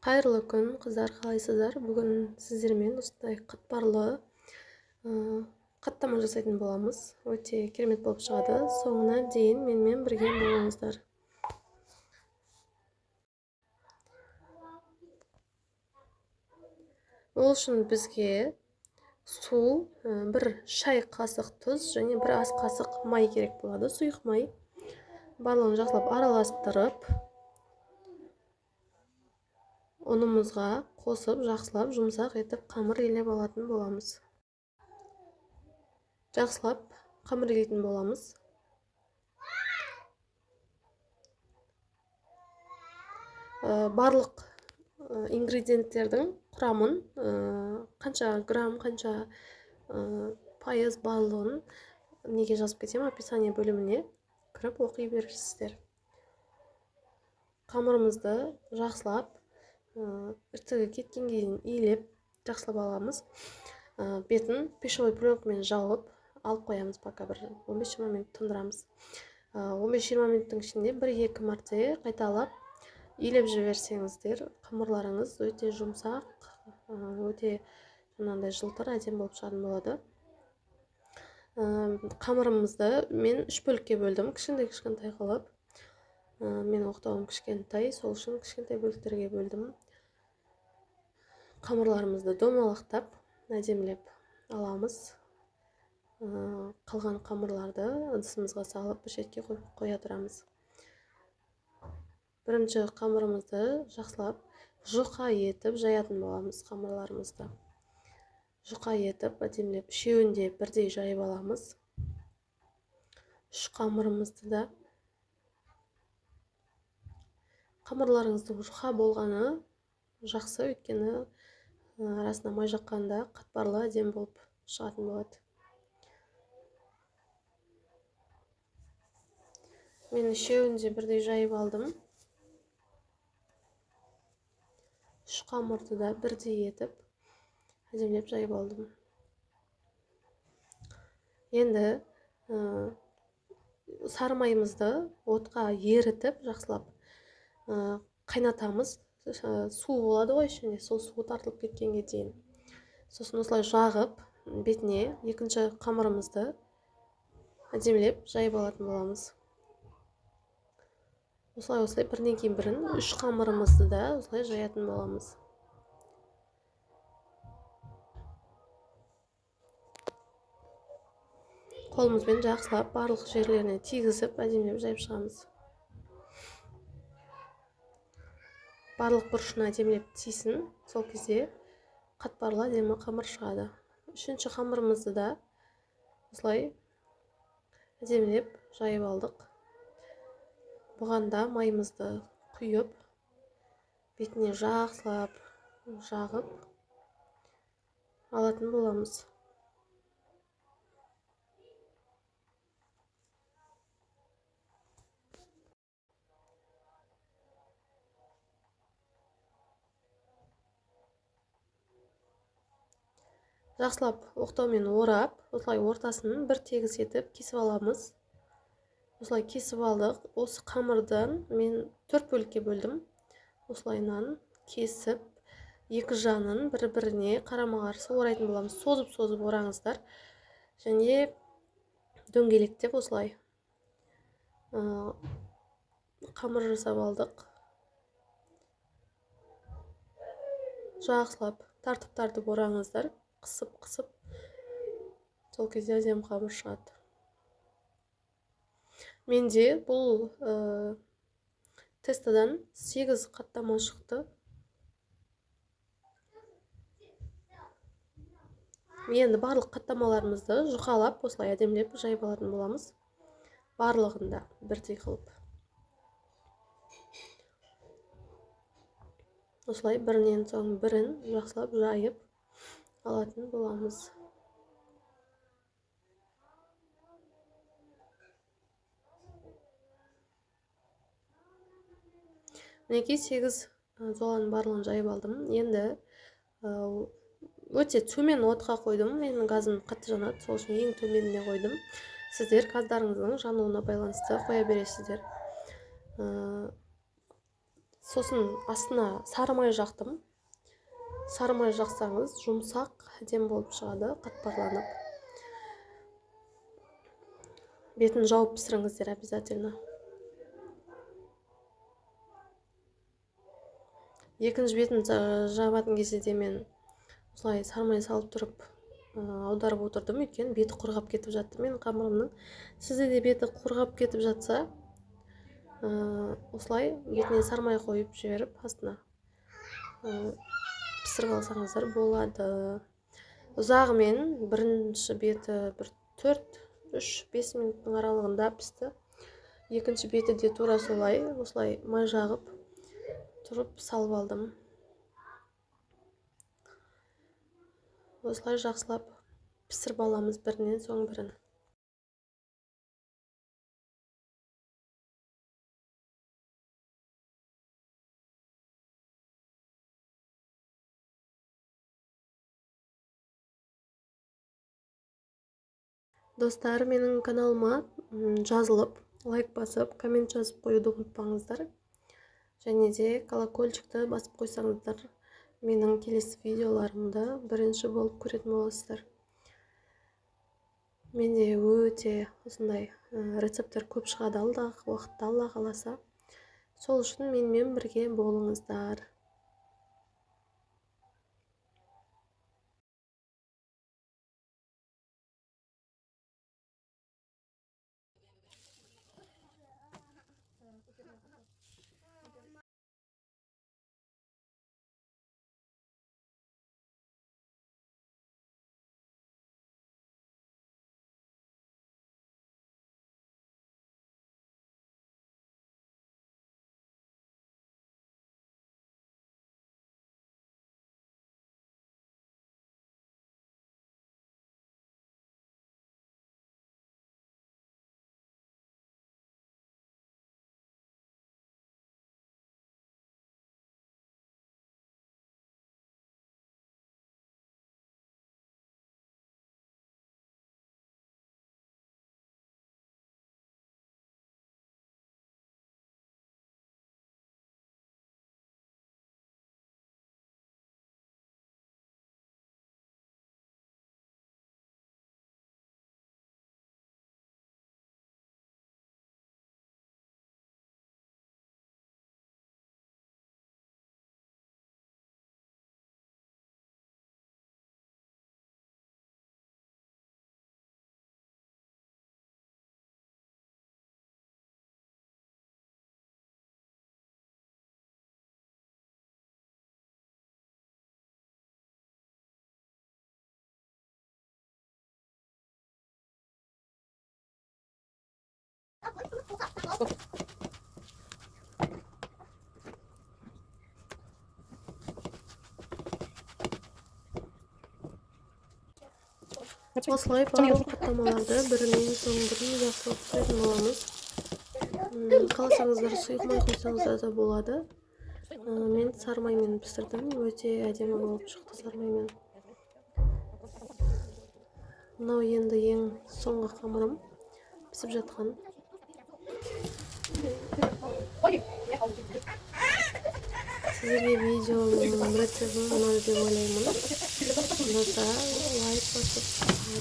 Қайырлы күн, қыздар, қалайсыздар? Бүгін сіздермен осындай қатпарлы қаттама жасайтын боламыз. Өте керемет болып шығады. Соңына дейін менімен бірге болыңыздар. Ол үшін бізге су, бір шай қасық тұз және бір ас қасық май керек болады, сұйық май. Барлығын жақсылап араластырып, ұнымызға қосып, жақсылап жұмсақ етіп қамыр илеп алатын боламыз. Жақсылап қамыр илейтін боламыз. Барлық ингредиенттердің құрамын, қанша грамм, қанша пайыз барлығын неге жазып кетемін, описание бөліміне кіріп оқи бересіздер. Қамырымызды жақсылап іртігі кеткенге дейін илеп жақсылап аламыз. Бетін пищевой пленкамен жауып алып қоямыз, пока бір 15-20 минут тындырамыз. 15-20 минуттың ішінде бір-екі мәрте қайталап илеп жіберсеңіздер, қамырларыңыз өте жұмсақ, өте жаңағындай жылтыр, әдемі болып шығатын болады. Қамырымызды мен 3 бөлікке бөлдім, кішкентай-кішкентай қылып. Менің оқтауым кішкентай, сол үшін кішкентай бөліктерге бөлдім. Қамырларымызды домалақтап, әдемілеп аламыз. Қалған қамырларды ыдысымызға салып, бір шетке қойып қоя тұрамыз. Бірінші қамырымызды жақсылап жұқа етіп жаятын боламыз. Қамырларымызды жұқа етіп, әдемілеп үшеуін де бірдей жайып аламыз. Үш қамырымызды да. Қамырларыңыздың жұқа болғаны жақсы, өйткені арасына май жаққанда қатпарлы әдемі болып шығатын болады. Мен үшеуін де бірдей жайып алдым. Үш қамырды да бірдей етіп әдемілеп жайып алдым. Енді сары майымызды отқа ерітіп жақсылап қайнатамыз. Су болады ғой ішінде, сол су тартылып кеткенге дейін. Сосын осылай жағып, бетіне екінші қамырымызды әдемілеп жайып алатын боламыз. Осылай бірінен кейін бірін үш қамырымызды да осылай жаятын боламыз. Қолымызбен жақсылап барлық жерлеріне тигізіп, әдемілеп жайып шығамыз. Барлық бұрышына әдемілеп тисін, сол кезде қатпарлы әдемі қамыр шығады. Үшінші қамырымызды да осылай әдемілеп жайып алдық. Бұған да майымызды құйып, бетіне жақсылап жағып алатын боламыз. Жақсылап оқтаумен орап, осылай ортасын бір тегіс етіп кесіп аламыз. Осылай кесіп алдық. Осы қамырдан мен 4 бөлікке бөлдім. Осылайынан кесіп, екі жанын бір-біріне қарама-қарсы орайтын боламыз. Созып-созып ораңыздар. Және дөңгелектеп осылай қамыр жасап алдық. Жақсылап тартып-тартып ораңыздар. Қысып-қысып, сол кезде әдемі қамыр шығады. Менде бұл тестодан 8 қаттама шықты. Енді барлық қаттамаларымызды жұқалап, осылай әдемілеп жайып алатын боламыз. Барлығын да бірдей қылып. Осылай бірінен соң бірін жақсылап жайып алатын боламыз. Мінекей 8 золаның барлығын жайып алдым. Енді өте төмен отқа қойдым. Менің газым қатты жанады, сол үшін ең төменіне қойдым. Сіздер газдарыңыздың жануына байланысты қоя бересіздер. Сосын астына сары май жақтым. Сары май жақсаңыз, жұмсақ, әдемі болып шығады, қатпарланып. Бетін жауып пісіріңіздер обязательно. Екінші бетін жабатын кезде де мен осылай сары май салып тұрып аударып отырдым, өйткені беті құрғап кетіп жатты менің қамырымның. Сізде де беті құрғап кетіп жатса, осылай бетіне сары май қойып жіберіп астына пісіріп алсаңыздар болады. Ұзағымен бірінші беті бір 4, 3, 5 минуттың аралығында пісті. Екінші беті де тура солай, осылай май жағып тұрып салып алдым. Осылай жақсылап пісіріп аламыз бірінен соң бірін. Достар, менің каналыма жазылып, лайк басып, коммент жазып қоюды ұмытпаңыздар. Және де колокольчикті басып қойсаңыздар, менің келесі видеоларымды бірінші болып көретін боласыздар. Менде өте осындай рецепттер көп шығады алдағы уақытта, Алла қаласа. Сол үшін менімен бірге болыңыздар. Осылай барлық қаттамаларды бірінен соң бірін жақсылап пісіретін боламыз. Қаласаңыздар сұйық май қойсаңыздар да болады. Мен сары маймен пісірдім, өте әдемі болып шықты сары маймен. Мынау енді ең соңғы қамырым пісіп жатқан. Сіздерге видеоның рецептін ұнады деп ойлаймын. Ұнаса лайк басып,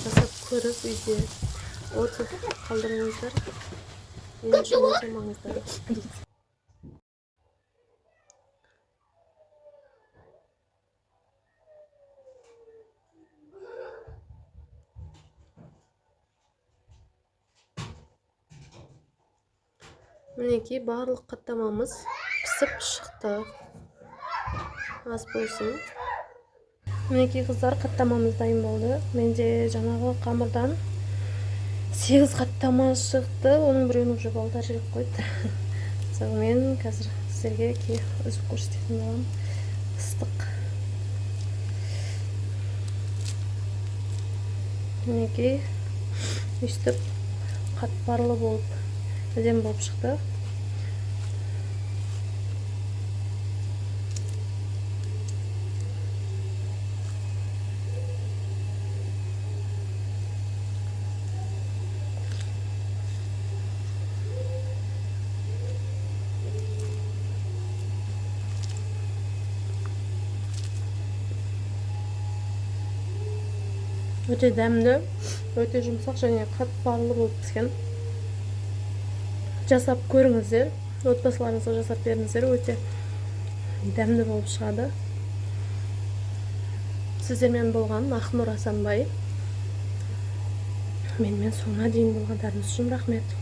жасап көріп үйде отзыв қалдырыңыздар. Мен үшін өте маңызды. Мінекей барлық қаттамамыз пісіп шықты. Ас болсын. Мінекей қыздар, қаттамамыз дайын болды. Менде жаңағы қамырдан 8 қаттама шықты. Оның біреуін уже балдар жеп қойды. Сонымен қазір сіздерге үзіп көрсететін боламын. Ыстық. Мінекей өйстіп қатпарлы болып, әдемі болып шықты. Өте дәмді, өте жұмсақ және қатпарлы болып піскен. Жасап көріңіздер, отбасыларыңызға жасап беріңіздер, өте дәмді болып шығады. Сіздермен болған Ақнұр Асанбай. Менімен соңына дейін болғандарыңыз үшін рахмет.